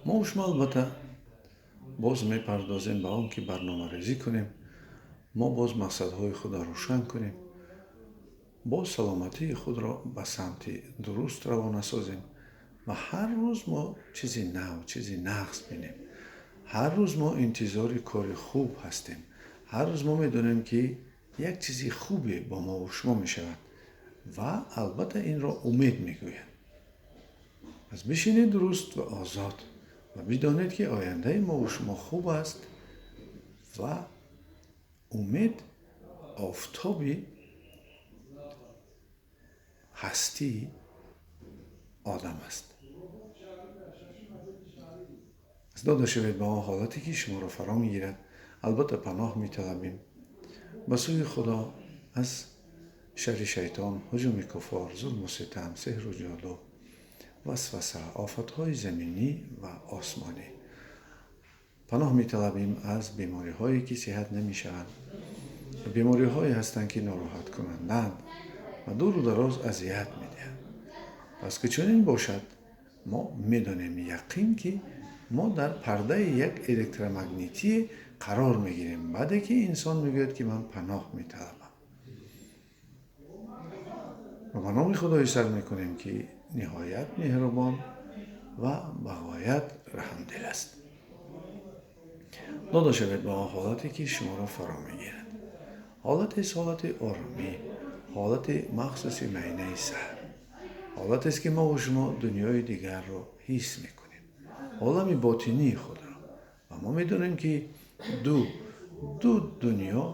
Мо шумо албатта боз мепардозем ба он ки барномарезӣ кунем, мо боз мақсадҳои худро рӯшан кунем, боз саломатии худро ба самти дуруст равона созем ва ҳар рӯз мо чизи нав, чизи нағз бинем. Ҳар рӯз мо интизори кори хуб ҳастем. Ҳар рӯз мо медонем ки як чизи хубе бо мо ва шумо мешавад ва албатта инро умед мегӯянд. Пас бишинед дуруст ва озод ва бидонед ки ояндаи мо ва шумо хуб аст ва умед офтоби ҳастии одам аст. Пас дода шавед ба он ҳолате ки шуморо фаро мегирад. Албатта паноҳ металабем ба сӯи Худо аз шарри шайтон, ҳуҷуми куффор, зулму ситам, сеҳру ҷоду, васваса, офатҳои заминӣ ва осмонӣ. Паноҳ металабем аз бемориҳое ки сиҳат намешаванд, бемориҳое ҳастанд ки нороҳаткунандаанд ва дуру дароз азият медиҳанд. Пас ки чунин бошад, мо медонем яқин ки мо дар пардаи як электромагнитӣ қарор мегирем, баъде ки инсон мегӯяд ки ман паноҳ металабам. Ва ба номи Худои сар мекунем ки ниҳоят меҳрубон ва ба ғоят раҳмдил аст. Дода шавед ба он ҳолате ки шуморо фаро мегирад. Ҳолатест ҳолати оромӣ, ҳолати махсуси майнаи сар, ҳолатест ки мо ва шумо дунёи дигарро ҳис мекунем, олами ботинии худро. Ва мо медонем ки ду дунё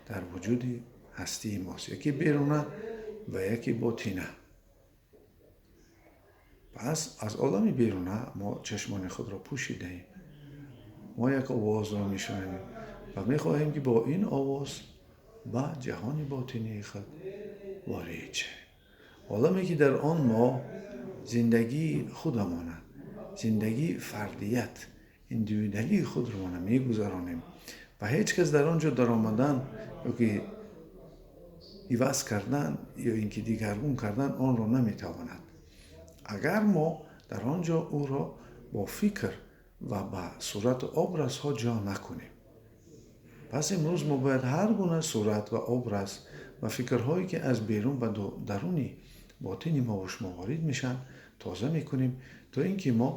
дар вуҷуди ҳастии мост, яке беруна ва яке ботина. Пас аз олами беруна мо чашмони худро пӯшидаем, мо як овозро мешунавем ва мехоҳем ки бо ин овоз ба ҷаҳони ботинии худ ворид шавем, оламе ки дар он мо зиндагии худамона, зиндагии фардият, индивидуалии худро мегузаронем ва ҳеҷ кас дар он ҷо даромадан ё ки иваз кардан ё ин ки дигаргун кардан онро наметавонад. Агар мо дар он ҷо ӯро бо фикр ва ба сурату образҳо ҷо накунем. Пас имрӯз мо бояд ҳар гуна сурат ва образ ва фикрҳое ки аз берун ба даруни ботини мо ва шумо ворид мешаванд тоза мекунем, то ин ки мо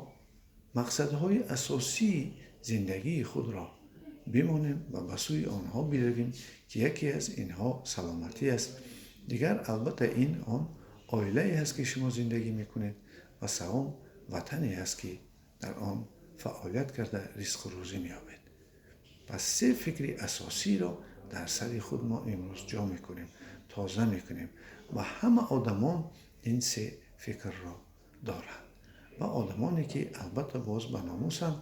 мақсадҳои асосии зиндагии худро бимонем ва ба сӯи онҳо биравем, ки яке аз инҳо саломатӣ аст. Дигар албатта ин он оилае аст ки шумо зиндагӣ мекунед ва савом ватане аст ки дар он фаъолият карда ризқу рӯзӣ меёбед. Пас се фикри асосиро дар сари худ мо имрӯз ҷо мекунем, тоза мекунем ва ҳама одамон ин се фикрро доранд ва одамоне ки албатта боз ба номусанд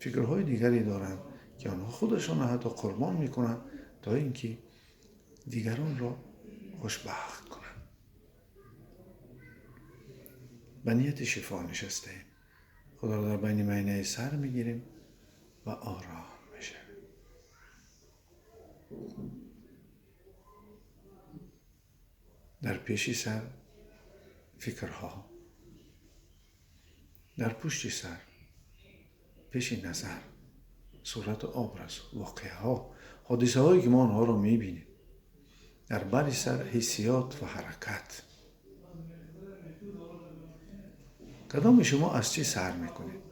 фикрҳои дигаре доранд ки онҳо худашонро ҳатто қурбон мекунанд то ин ки дигаронро хушбахт кунанд. Ба нияти шифо нишастаем, худро дар байни майнаи сар мегирем ва ором мешавем. Дар пеши сар фикрҳо, дар пушти сар пеши назар сурату образ, воқеаҳо, ҳодисаҳое ки мо онҳоро мебинем, дар бари сар ҳиссиёт ва ҳаракат. Кадоми шумо аз чӣ сар мекунед?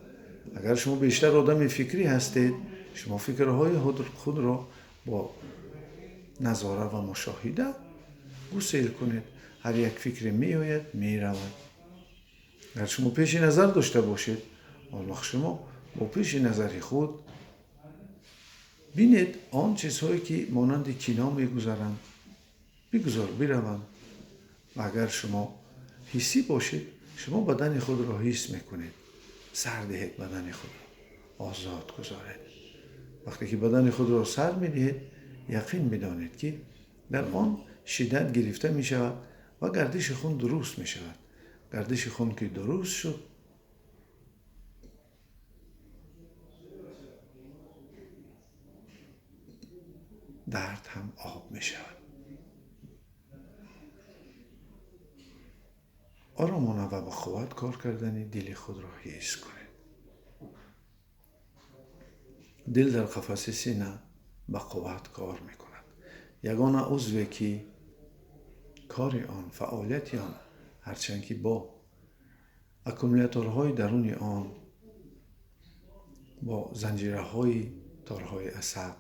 Агар шумо бештар одами фикрӣ ҳастед, шумо фикрҳои худро бо назора ва мушоҳида гусел кунед. Ҳар як фикре меояд, меравад. Агар шумо пеши назар дошта бошед, он вақт шумо бо пеши назари худ бинед он чизҳое ки монанди кино мегузаранд, бигузор бираванд. Ва агар шумо ҳиссӣ бошед, шумо бадани худро ҳис мекунед. Сар диҳед бадани худро, озод гузоред. Вақте ки бадани худро сар медиҳед, яқин медонед ки дар он шиддат гирифта мешавад ва гардиши хун дуруст мешавад. Гардиши хун ки дуруст шуд, дард ҳам об мешавад. Оромона ва ба қувват кор кардани дили худро ҳис кунед. Дил дар қафаси сина ба қувват кор мекунад. Ягона узве ки кори он, фаъолияти он ҳарчанд ки бо аккумуляторҳои даруни он, бо занҷираҳои торҳои асаб,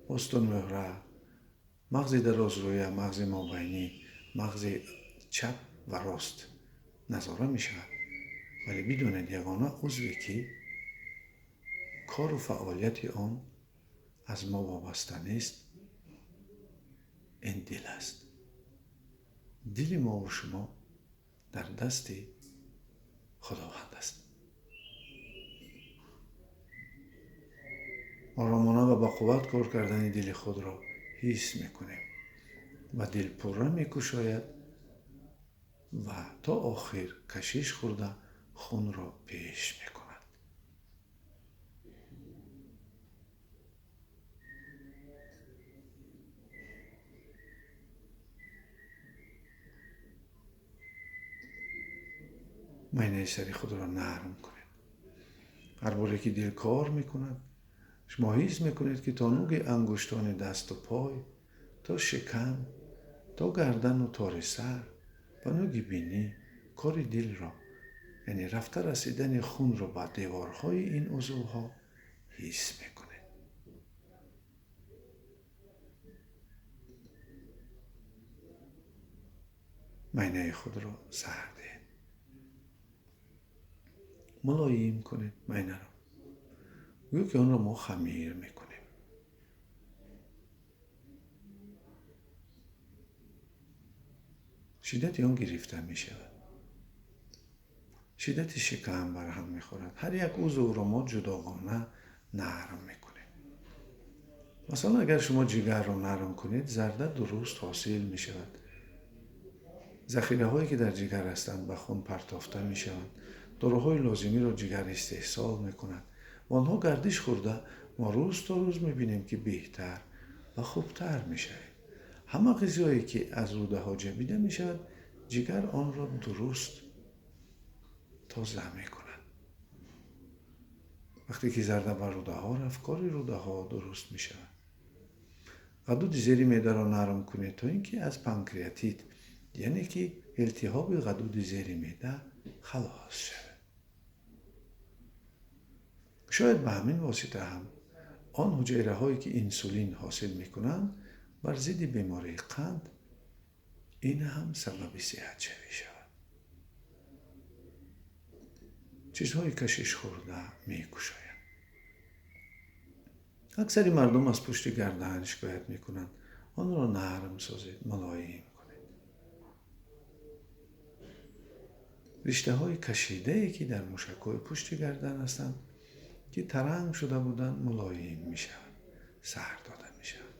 устунмуҳра, мағзи дарозрӯя, мағзи мобайнӣ, мағзи чап ва рост назора мешавад. Вале бидонед, ягона узве ки кору фаъолияти он аз мо вобаста нест, ин дил аст. Дили мову шумо дар дасти Худованд аст. Оромона ва ба қувват кор кардани дили худро ҳис мекунем ва дил пурра мекушояд ва то охир кашиш хӯрда хунро пеш мекунад. Майнаи сари худро нарм кунед. Ҳар боре ки дил кор мекунад, шумо ҳис мекунед ки то нуги ангуштони дасту пой, то шикам, то гардану тори сар ва нуги бинӣ кори дилро, яъне рафта расидани хунро ба деворҳои ин узвҳо ҳис мекунед. Майнаи худро сар диҳед. Мулоим кунед майнаро. Гӯё ки онро мо хамир мекунем. Шиддати он гирифта мешавад. Шиддати шикам барҳам мехӯрад. Ҳар як узвро мо ҷудогона нарм мекунем. Масалан, агар шумо ҷигарро нарм кунед, зарда дуруст ҳосил мешавад. Захираҳое ки дар ҷигар ҳастанд ба хун партофта мешаванд. Доруҳои лозимиро ҷигар истеҳсол мекунад. Ва онҳо гардиш хӯрда мо рӯз то рӯз мебинем ки беҳтар ва хубтар мешавем. Ҳама ғизое ки аз рӯдаҳо ҷабида мешавад, ҷигар онро дуруст тоза мекунад. Вақте ки зарда ба рӯдаҳо рафт, кори рӯдаҳо дуруст мешавад. Ғадуди зери меъдаро нарм кунед то ин ки аз панкреатит, яъне ки илтиҳоби ғадуди зери меъда халос шавад. Шояд ба ҳамин восита ҳам он ҳуҷайраҳое ки инсулин ҳосил мекунанд бар зидди бемории қанд, ин ҳам сабаби сиҳатшавӣ шавад. Чизҳои кашиш хӯрда мекушоянд. Аксари мардум аз пушти гардан шикоят мекунанд. Онро нарм созед, мулоим кунед. Риштаҳои кашидае ки дар мушакҳои пушти гардан ҳастанд, ки таранг шуда буданд, мулоим мешаванд, сар дода мешаванд.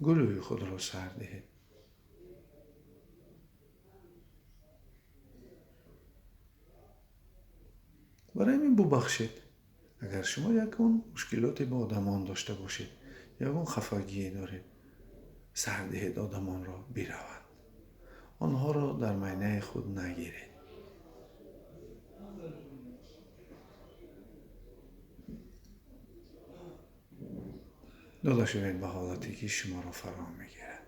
Гулӯи худро сар диҳед. Барои ҳамин бубахшед. Агар шумо ягон мушкилоте бо одамон дошта бошед, ягон хафагие доред, сар диҳед одамонро бираванд. Онҳоро дар майнаи худ нагиред. Дода шавед ба ҳолате ки шуморо фаро мегирад,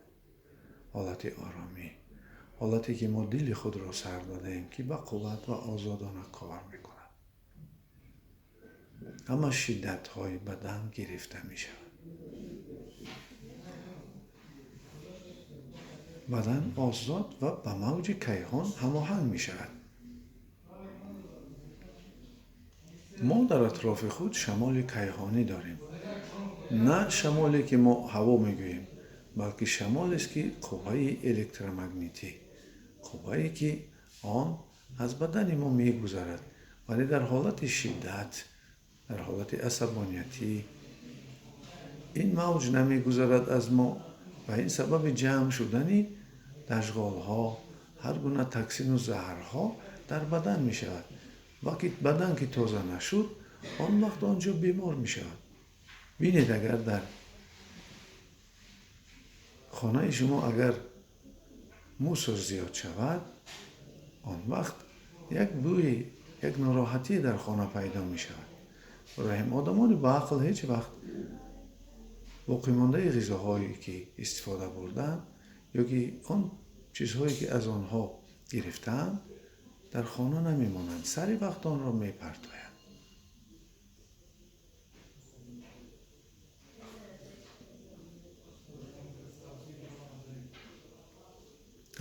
ҳолати оромӣ, ҳолате ки мо дили худро сар додаем, ки ба қувват ва озодона кор мекунад. Ҳама шиддатҳои бадан гирифта мешавад. Бадан озод ва ба мавҷи кайҳон ҳамоҳанг мешавад. Мо дар атрофи худ шамоли кайҳонӣ дорем. На шамоле ки мо ҳаво мегӯем, балки шамолест ки қувваи электромагнитӣ, қуввае ки он аз бадани мо мегузарад, вале дар ҳолати шиддат, дар ҳолати асабониятӣ ин мавҷ намегузарад аз мо ва ин сабаби ҷамъ шудани дашғолҳо, ҳар гуна токсину заҳрҳо дар бадан мешавад. Вақти бадан ки тоза нашуд, он вақт он ҷо бемор мешавад. Бинед, агар дар хонаи шумо агар мусор зиёд шавад, он вақт як бӯи як нороҳатӣ дар хона пайдо мешавад. Барои одамони ба ақл ҳеҷ вақт боқимондаи ғизоҳое ки истифода бурдаанд ё ки он чизҳое ки аз онҳо гирифтаанд дар хона намемонанд, сари вақт онро мепартоянд.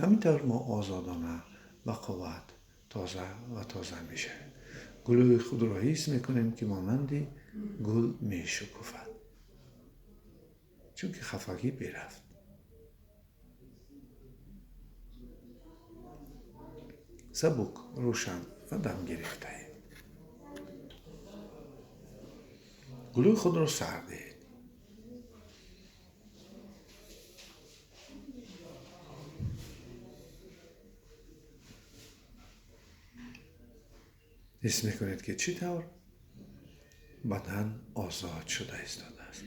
Ҳамин тавр мо озодона ба қувват тоза ва тоза мешавем. Гулӯи худро ҳис мекунем ки монанди гул мешукуфад, чунки хафагӣ бирафт. Сабук, рӯшан ва дам гирифтаем. Гулӯи худро сар диҳед. Ҳис мекунед ки чӣ тавр бадан озод шуда истодааст.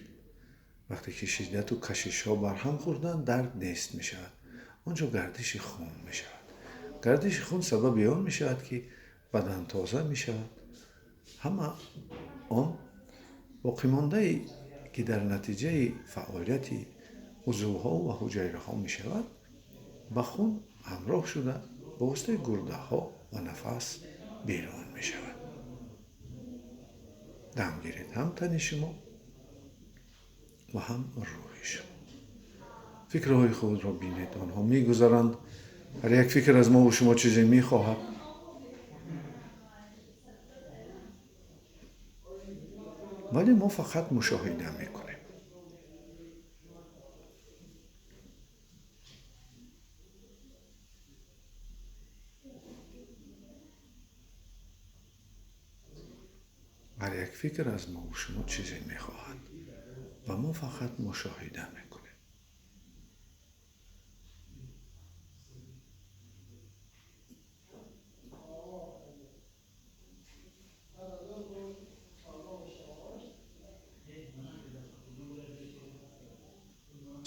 Вақте ки шиддату кашишҳо барҳам хӯрданд, дард нест мешавад. Он ҷо гардиши хун мешавад. Гардиши хун сабаби он мешавад ки бадан тоза мешавад. Ҳама он боқимондае ки дар натиҷаи фаъолияти узвҳо ва ҳуҷайраҳо мешавад, ба хун ҳамроҳ шуда ба воситаи гурдаҳо ва нафас берун мешавад. Дам гиред ҳам тани шумо ва ҳам рӯҳи шумо. Фикрҳои худро бинед, онҳо мегузаранд. Ҳар як фикр аз мову шумо чизе мехоҳад. Вале мо фақат мушоҳида мекунем. Ҳар як фикр аз мову шумо чизе мехоҳад ва мо фақат мушоҳида мекунем.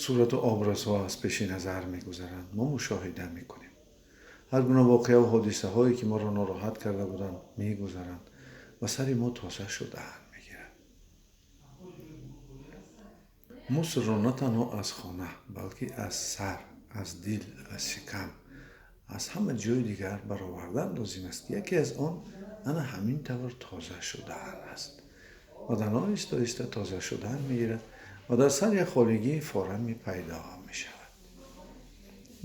Сурату образҳо аз пеши назар мегузаранд, мо мушоҳида мекунем. Ҳар гуна воқеа ва ҳодисаҳое ки моро нороҳат карда буданд мегузаранд ва сари мо тоза шудаанд мегирад. Мусрро на танҳо аз хона, балки аз сар, аз дил, аз шикам, аз ҳама ҷои дигар баровардан лозим аст. Яке аз он ана ҳамин тавр тоза шудаан аст. Бадан оҳиста оҳиста тоза шудан мегирад ва дар сар як холигии форами пайдо мешавад.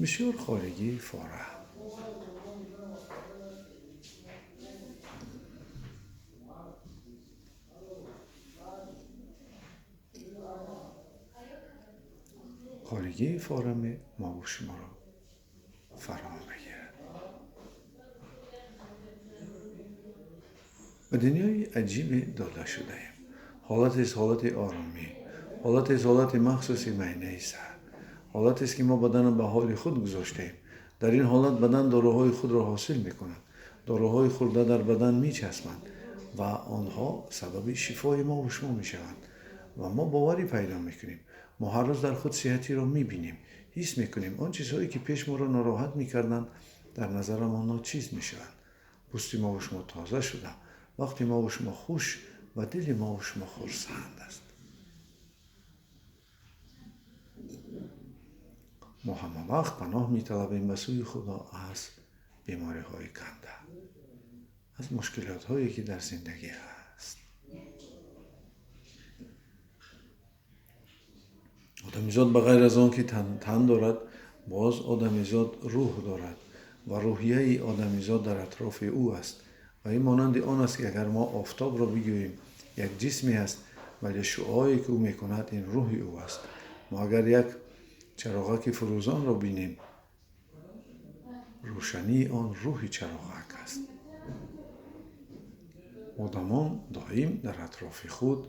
Бисёр холигии форам. Холигии форами мову шуморо фаро мегирад. Ба дунёи аҷибе дода шудаем. Ҳолатест ҳолати оромӣ, ҳолатест ҳолати махсуси майнаи сар, ҳолатест ки мо баданро ба ҳоли худ гузоштаем. Дар ин ҳолат бадан доруҳои худро ҳосил мекунад. Доруҳои хӯрда дар бадан мечаспанд ва онҳо сабаби шифои мо ва шумо мешаванд ва мо боварӣ пайдо мекунем. Мо ҳар рӯз дар худ сиҳатиро мебинем, ҳис мекунем. Он чизҳое ки пеш моро нороҳат мекарданд, дар назарамон ночиз мешаванд. Пӯсти мо ва шумо тоза шуда, вақти мо ва шумо хуш ва дили мо ва шумо хурсанд аст. Мо ҳама вақт паноҳ металабем ба сӯи Худо аз бемориҳои канда, аз мушкилотҳое ки дар зиндагӣ ҳаст. Одамизод ба ғайр аз он ки тан дорад, боз одамизод рӯҳ дорад ва рӯҳияи одамизод дар атрофи ӯ аст. Ва ин монанди он аст ки агар мо офтобро бигӯем, як ҷисме аст, вале шуъое ки ӯ мекунад ин рӯҳи ӯ аст. Мо агар як чароғаки фурӯзонро бинем, рӯшании он рӯҳи чароғак аст. Одамон доим дар атрофи худ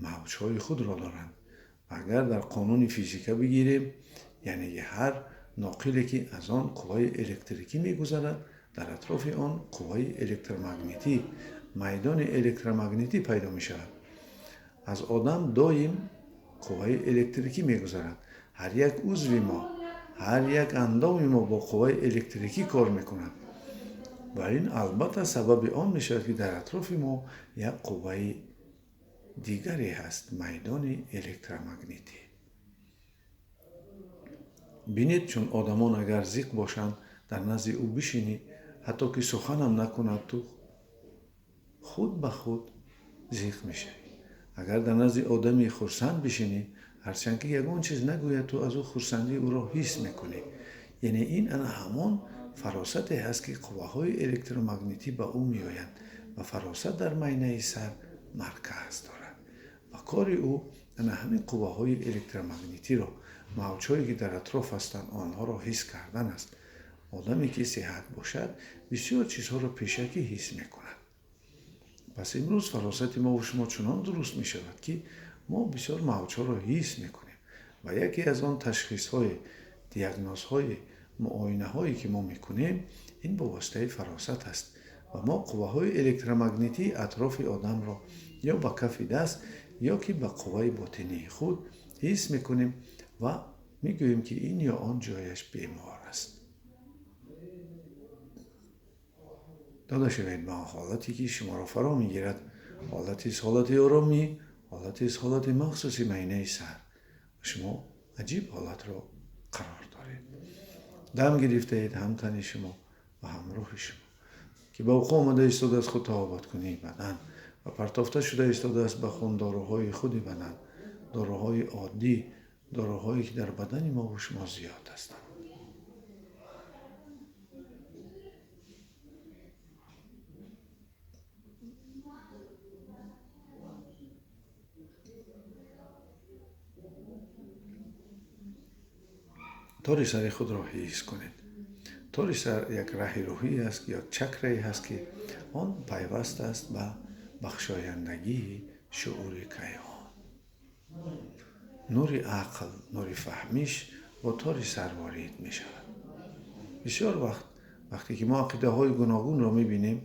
мавҷҳои худро доранд. Агар дар қонуни физика бигирем, яъне ҳар ноқиле ки аз он қувваи электрикӣ мегузарад, дар атрофи он қувваи электромагнитӣ, майдони электромагнитӣ пайдо мешавад. Аз одам доим қувваи электрикӣ мегузарад. Ҳар як узви мо, ҳар як андоми мо бо қувваи электрикӣ кор мекунад. Ва ин албатта сабаби он мешавад, ки дар атрофи мо як қувваи дигаре ҳаст, майдони электромагнитӣ. Бинед, чун одамон агар зиқ бошанд, дар назди ӯ бишинӣ, ҳатто ки суханам накунад, ту худ ба худ зиқ мешавӣ. Агар дар назди одами хурсанд бишинӣ, ҳарчанд ки ягон чиз нагӯяд, ту аз ӯ хурсандии ӯро ҳис мекунӣ. Яъне ин ана ҳамон фаросате ҳаст, ки қувваҳои электромагнитӣ ба ӯ меоянд ва фаросат дар майнаи сар марказ дорад. Ва кори ӯ ана ҳамин қувваҳои электромагнитиро, мавҷҳое ки дар атроф ҳастанд, онҳоро ҳис кардан аст. Одаме ки сиҳат бошад, бисёр чизҳоро пешакӣ ҳис мекунад. Пас имрӯз фаросати мо ва шумо чунон дуруст мешавад, ки мо бисёр мавҷҳоро ҳис мекунем ва яке аз он ташхисҳои, диагнозҳои, муоинаҳое ки мо мекунем, ин бо воситаи фаросат аст. Ва мо қувваҳои электромагнитии атрофи одамро ё ба кафи даст, ё ки ба қувваи ботинии худ ҳис мекунем ва мегӯем, ки ин ё он ҷояш бемор аст. Дода шавед ба он ҳолате ки шуморо фаро мегирад. Ҳолатест ҳолати оромӣ, ҳолатест ҳолати махсуси майнаи сар. Шумо аҷиб ҳолатро қарор доред. Дам гирифтаед ҳам тани шумо ва ҳам рӯҳи шумо, ки ба вуқӯъ омада истодааст худ таобаткунии бадан ва партофта шуда истодааст ба хун доруҳои худи бадан, доруҳои оддӣ, доруҳое ки дар бадани мо ва шумо зиёд ҳастанд. Тори сари худро ҳис кунед. Тори сар як раҳи рӯҳӣ аст, як чакрае ҳаст, ки он пайваст аст ба бахшояндагии шуури кайҳон. Нури ақл, нури фаҳмиш бо тори сар ворид мешавад. Бисёр вақт вақте ки мо ақидаҳои гуногунро мебинем,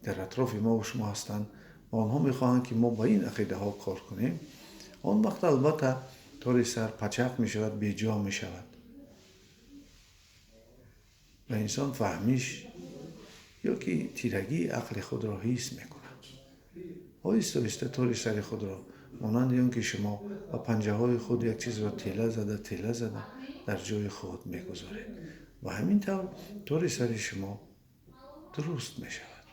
дар атрофи мо ва шумо ҳастанд ва онҳо мехоҳанд, ки мо ба ин ақидаҳо кор кунем, он вақт албатта тори сар пачақ мешавад, беҷо мешавад ва инсон фаҳмиш ё ки тирагии ақли худро ҳис мекунад. Оҳиста оҳиста тори сари худро, монанди он ки шумо ба панҷаҳои худ як чизро тела зада, тела зада дар ҷои худ мегузоред ва ҳамин тавр тори сари шумо дуруст мешавад.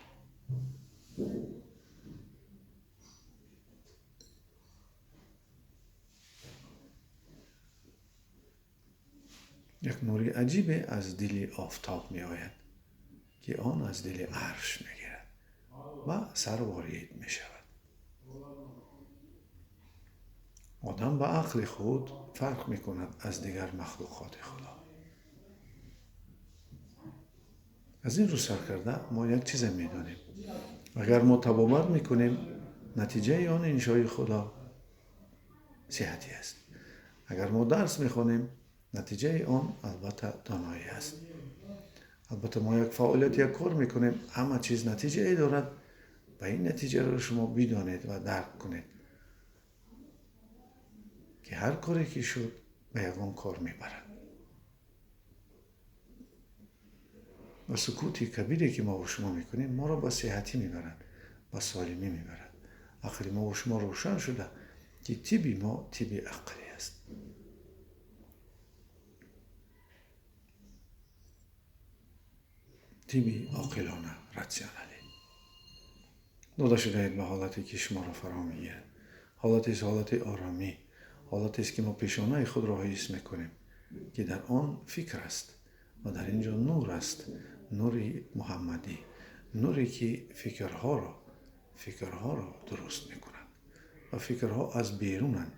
Як нури аҷибе аз дили офтоб меояд, ки он аз дили арш мегирад ва сар ворид мешавад. Одам ба ақли худ фарқ мекунад аз дигар махлуқоти Худо. Аз ин рӯ сар карда мо як чизе медонем. Агар мо табобат мекунем, натиҷаи он иншои Худо сиҳатӣ аст. Агар мо дарс мехонем, натиҷаи он албатта доноӣ аст. Албатта мо як фаъолият, як кор мекунем, ҳама чиз натиҷае дорад ва ин натиҷаро шумо бидонед ва дарк кунед, ки ҳар коре ки шуд ба ягон кор мебарад. Ва сукути кабире ки мо бо шумо мекунем, моро ба сиҳатӣ мебарад, ба солимӣ мебарад. Ақли мо бо шумо рӯшан шуда, ки тиби мо тиби ақлӣ аст. Тиби оқилона, ратсионалӣ. Дода шудаед ба ҳолате ки шуморо фаро мегирад. Ҳолатест ҳолати оромӣ, ҳолатест ки мо пешонаи худро ҳис мекунем, ки дар он фикр аст ва дар ин ҷо нур аст, нури муҳаммадӣ, нуре ки фикрҳоро дуруст мекунад ва фикрҳо аз берунанд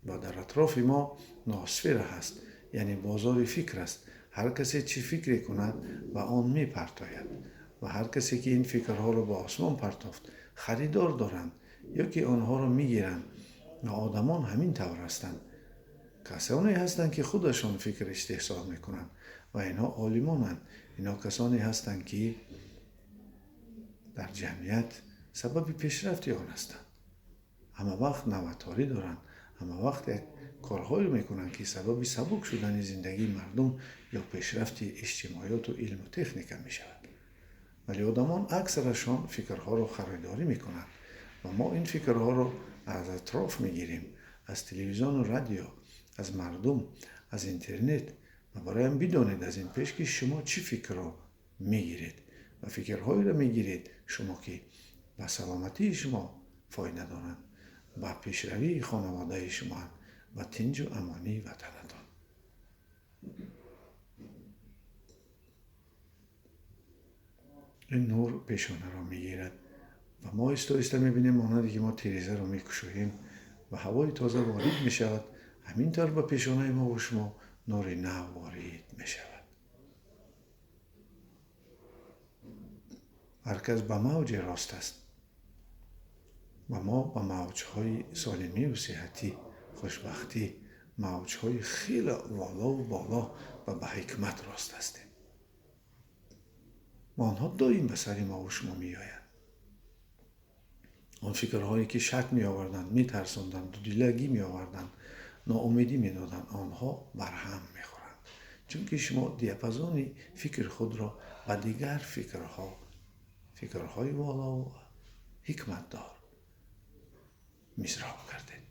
ва дар атрофи мо ноосфера ҳаст, яъне бозори фикр аст. Ҳар касе чӣ фикре кунад ба он мепартояд ва ҳар касе ки ин фикрҳоро ба осмон партофт, харидор доранд ё ки онҳоро мегиранд. ва одамон ҳамин тавр ҳастанд. Касоне ҳастанд, ки худашон фикр истеҳсол мекунанд ва инҳо олимонанд. Инҳо касоне ҳастанд, ки дар ҷамъият сабаби пешрафти он ҳастанд. Ҳама вақт наваторӣ доранд, ҳама вақт як корҳое мекунанд, ки сабаби сабук шудани зиндагии мардум ё пешрафти иҷтимоиёту илму техника мешавад. Вале одамон аксарашон фикрҳоро харидорӣ мекунанд ва мо ин фикрҳоро аз атроф мегирем, аз телевизиону радио, аз мардум, аз интернет. Ва бароям бидонед аз ин пеш, ки шумо чӣ фикрро мегиред ва фикрҳоеро мегиред шумо, ки ба саломатии шумо фоида доранд, ба пешравии хонаводаи шумоанд ва тинҷу амонии ватанатон. Ин нур пешонаро мегирад ва мо оҳиста оҳиста мебинем, монанде ки мо тирезаро мекушоем ва ҳавои тоза ворид мешавад, ҳамин тавр ба пешонаи мо ва шумо нури нав ворид мешавад. Ҳар кас ба мавҷи рост аст ва мо ба мавҷҳои солимию сиҳатӣ, хушбахтӣ, мавҷҳои хеле волову боло ва ба ҳикмат рост ҳастем. Ва онҳо доим ба сари мо ва шумо меоянд. Он фикрҳое ки шак меоварданд, метарсонданд, дудилагӣ меоварданд, ноумедӣ медоданд, онҳо барҳам мехӯранд. Чунки шумо диапазони фикри худро ба дигар фикрҳо, фикрҳои волову ҳикматдор мизроб кардед.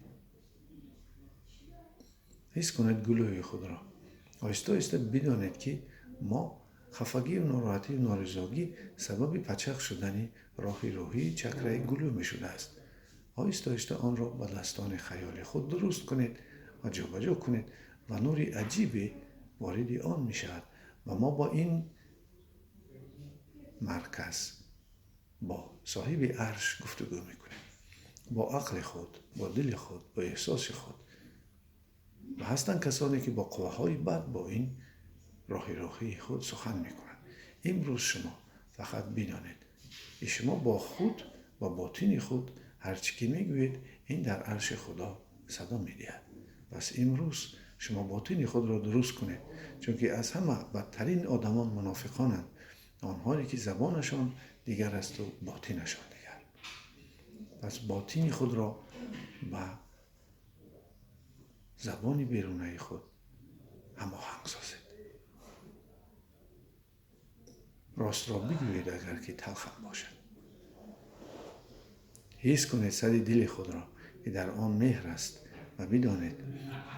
Ҳис кунед гулӯи худро. Оҳиста оҳиста бидонед, ки мо хафагию нороҳатию норизогӣ сабаби пачақ шудани роҳи рӯҳии чакраи гулӯ мешудааст. Оҳиста оҳиста онро ба дастони хаёли худ дуруст кунед ва ҷобаҷо кунед ва нури аҷибе вориди он мешавад ва мо бо ин марказ бо соҳиби арш гуфтугӯ мекунем, бо ақли худ, бо дили худ, бо эҳсоси худ. Ва ҳастанд касоне, ки бо қувваҳои бад бо ин роҳи рӯҳии худ сухан мекунанд. Имрӯз шумо фақат бидонед, ки шумо бо худ ва ботини худ ҳар чӣ ки мегӯед, ин дар арши Худо садо медиҳад. Пас имрӯз шумо ботини худро дуруст кунед, чунки аз ҳама бадтарин одамон мунофиқонанд, онҳое ки забонашон дигар асту ботинашон дигар. Пас ботини худро ба забони берунаи худ ҳамоҳанг созед. Ростро бигӯед, агар ки талхам бошад. Ҳис кунед сари дили худро, ки дар он меҳр аст ва бидонед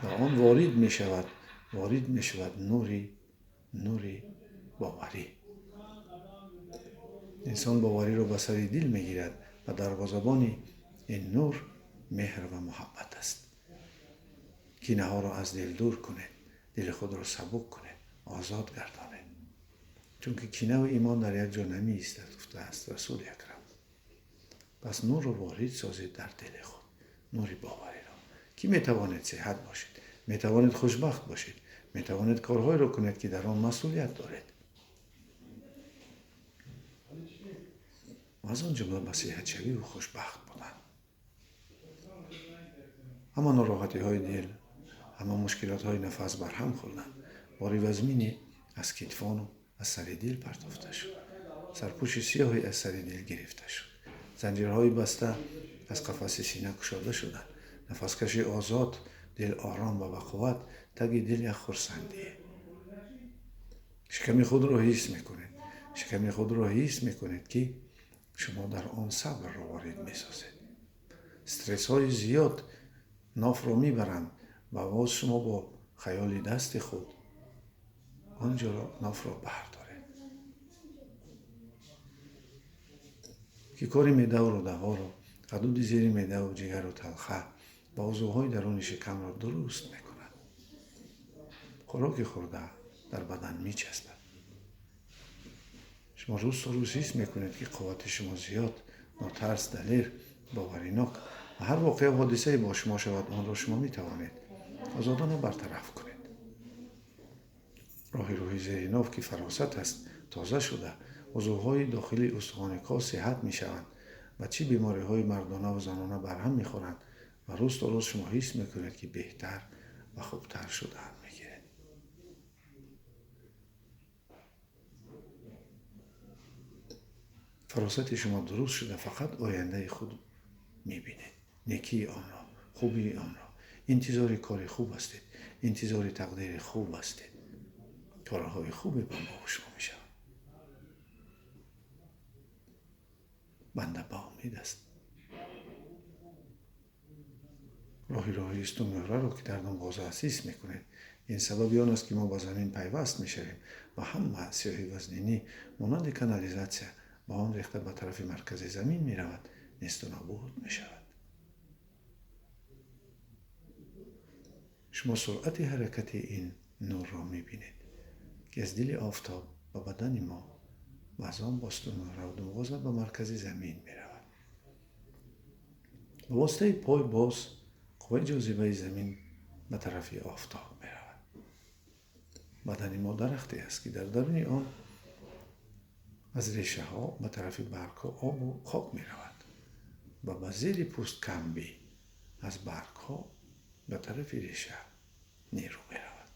ва он ворид мешавад, ворид мешавад нури боварӣ. Инсон бовариро ба сари дил мегирад ва дарвозабони ин нур меҳр ва муҳаббат аст. Кинаҳоро аз дил дур кунед, дили худро сабук кунед, озод гардонед. Чунки кинаву имон дар як ҷо намеистад, гуфтааст Расули Акрам. Пас нурро ворид созед дар дили худ, нури бовариро, ки метавонед сиҳат бошед, метавонед хушбахт бошед, метавонед корҳоеро кунед, ки дар он масъулият доред. Ва аз он ҷумла ба сиҳатшавию хушбахт будан. Ҳама нороҳатиҳои дил, ҳама мушкилотҳои нафас барҳам хӯрданд. Бори вазмине аз китфону аз сари дил партофта шуд. Сарпӯши сиёҳе аз сари дил гирифта шуд. Занҷирҳои баста аз қафаси сина кушода шуданд. Нафаскаши озод, дил ором ва бақувват, таги дил як хурсандие. Шиками худро ҳис мекунед. Шиками худро ҳис мекунед, ки шумо дар он сабрро ворид месозед. Стрессҳои зиёд нофро мебаранд ва боз шумо бо хаёли дасти худ он ҷоро нофро бардоред. Ки кори меъдаву рӯдаҳоро, ҳудуди зери меъдаву ҷигару талха ва узвҳои даруни шикамро дуруст мекунад. Хӯроки хӯрда дар бадан мечаспад. Шумо рӯз то рӯз ҳис мекунед, ки қуввати шумо зиёд, нотарс, далер, боваринок ва ҳар воқеа ҳодисае бо шумо шавад, онро шумо метавонед озодона бартараф кунед. Роҳи рӯҳи зери ноф, ки фаросат аст, тоза шуда, узвҳои дохили устухони кос сиҳат мешаванд ва чӣ бемориҳои мардона ва занона барҳам мехӯранд ва рӯз то рӯз шумо ҳис мекунед, ки беҳтар ва хубтар шудаанд мегиред. Фаросати шумо дуруст шуда, фақат ояндаи худ мебинед, некии онро, хубии онро. Интизори кори хуб ҳастед, интизори тақдири хуб ҳастед. Корҳои хубе ба мо шумо мешавад. Банда ба умед аст. Роҳи устунмуҳраро, ки дар думғоза аст, ҳис мекунед. Ин сабаби он аст, ки мо ба замин пайваст мешавем ва ҳама сиёҳи вазнинӣ монанди канализатсия ба он рехта ба тарафи маркази замин меравад, несту нобуд мешавад. Шумо суръати ҳаракати ин нурро мебинед, ки аз дили офтоб ба бадани мо ва аз он бо устунмуҳра ва думғоза ба маркази замин меравад. Ба воситаи пой боз қувваи ҷозибаи замин ба тарафи офтоб меравад. Бадани мо дарахте аст, ки дар даруни он аз решаҳо ба тарафи баргҳо обу хок меравад ва ба зери пӯст камбӣ аз баргҳо ба тарафи реша нерӯ меравад.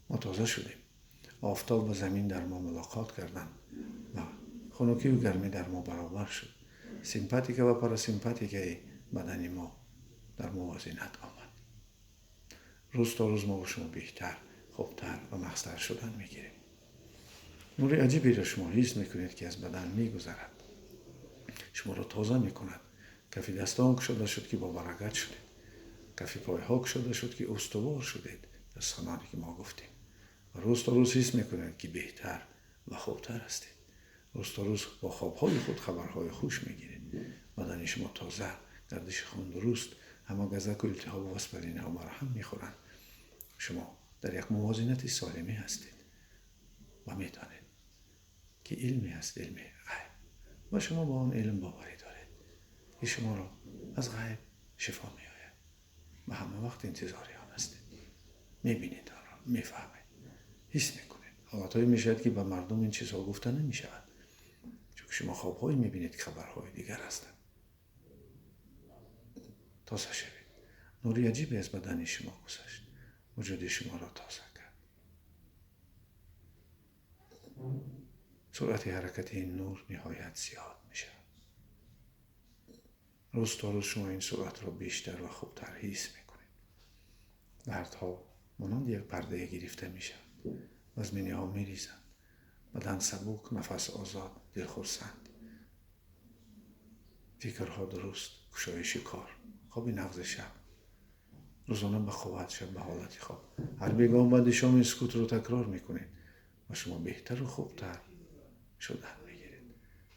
Мо тоза шудем. Офтоб ва замин дар мо мулоқот карданд ва хунукӣ ва гармӣ дар мо баробар шуд. Симпатика ва парасимпатикаи бадани мо дар мувозинат омад. Рӯз то рӯз мо бо шумо беҳтар, хубтар ва нағзтар шудан мегирем. Нури аҷиберо шумо ҳис мекунед, ки аз бадан мегузарад, шуморо тоза мекунад. Кафи дастон кушода шуд, ки бо баракат шудед. Кафи пойҳо кушода шуд, ки устувор шудед дар суханоне, ки мо гуфтем. Рӯз то рӯз ҳис мекунед, ки беҳтар ва хубтар ҳастед. Рӯз то рӯз бо хобҳои худ хабарҳои хуш мегиред. Бадани шумо тоза, гардиши хун дуруст, ҳама газаку илтиҳобу васпалинаҳо марҳам мехӯранд. Шумо дар як мувозинати солимӣ ҳастед ва медонед, ки илме ҳаст, илми ғайб, ва шумо ба он илм боварӣ доред, ки шуморо аз ғайб шифо меояд ва ҳама вақт интизори он ҳастед. Мебинед онро, мефаҳмед, ҳис мекунед. Ҳолатҳое мешавад, ки ба мардум ин чизҳо гуфта намешавад, чунки шумо хобҳое мебинед, ки хабарҳои дигар ҳастанд. Тоза шавед. Нури аҷибе аз бадани шумо гузашт, вуҷуди шуморо тоза кард. Суръати ҳаракати ин нур ниҳоят зиёд мешавад. Рӯз то рӯз шумо ин суръатро бештар ва хубтар ҳис мекунед. Дардҳо монанди як пардае гирифта мешавад, вазминиҳо меризанд, бадан сабук, нафас озод, дил хурсанд, фикрҳо дуруст, кушоиши кор, хоби нағзи шаб, рӯзона ба қувват, шаб ба ҳолати хоб. Ҳар бегоҳ баъди шом ин сукутро такрор мекунед ва шумо беҳтару хубтар шудан мегиред.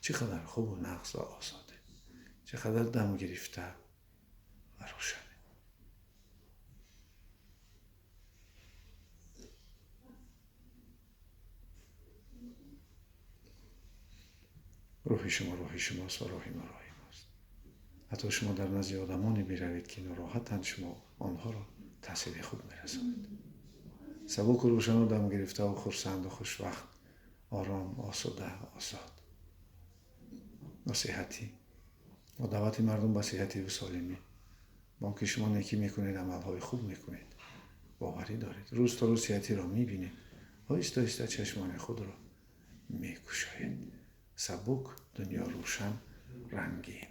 Чӣ қадар хубу нағз ва озоде, чӣ қадар дам гирифта ва рӯшане. Рӯҳи шумо рӯҳи шумост ва рӯҳи мо рӯҳи мост. Ҳатто шумо дар назди одамоне биравед, ки нороҳатанд, шумо онҳоро таъсири хуб мерасонед. Сабуку рӯшану дам гирифтаву хурсанду хушвақт, ором, осуда, озод. Насиҳатӣ бо даъвати мардум ба сиҳативу солимӣ, бо он ки шумо некӣ мекунед, амалҳои хуб мекунед, боварӣ доред. Рӯз то рӯз сиҳатиро мебинед, оҳиста оҳиста чашмони худро мекушоед. Сабук, дунё рӯшан, рангин.